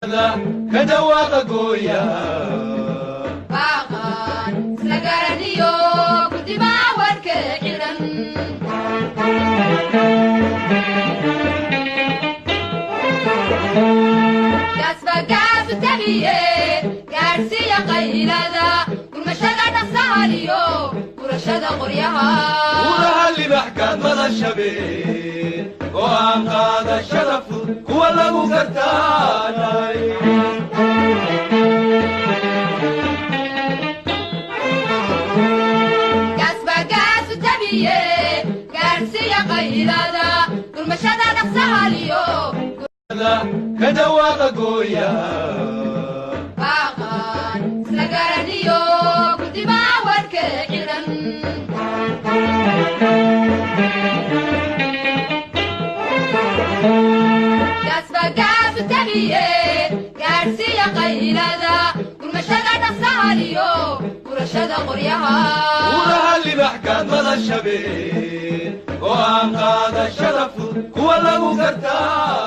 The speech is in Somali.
Ka dhawaaqa gooya. Baaqaan isla garaniyo gudibaa wadhka xidhan. Gaasbagaasu tabiye gaadhsiiya qaylada gurmashada dhaqsahaliyo gurashada qoryaha. Uraha libax gaadmada shabeel go'aan qaadashada fudud kuwa lagu gartaanay. Gaasbagaasu tabiye gaadhsiiya qaylada gurmashada dhaqsahaliyo. Ka dhawaaqa gooya. Baaqaan isla garaniyo gudibaa wadhka xidhan. Gaasbagaasu tabiye gaadhsiiya qaylada gurmashada dhaqsahaliyo gurashada qoryaha. Uraha libax gaadmada shabeel go'aan qaadashada fudud kuwa lagu gartaa.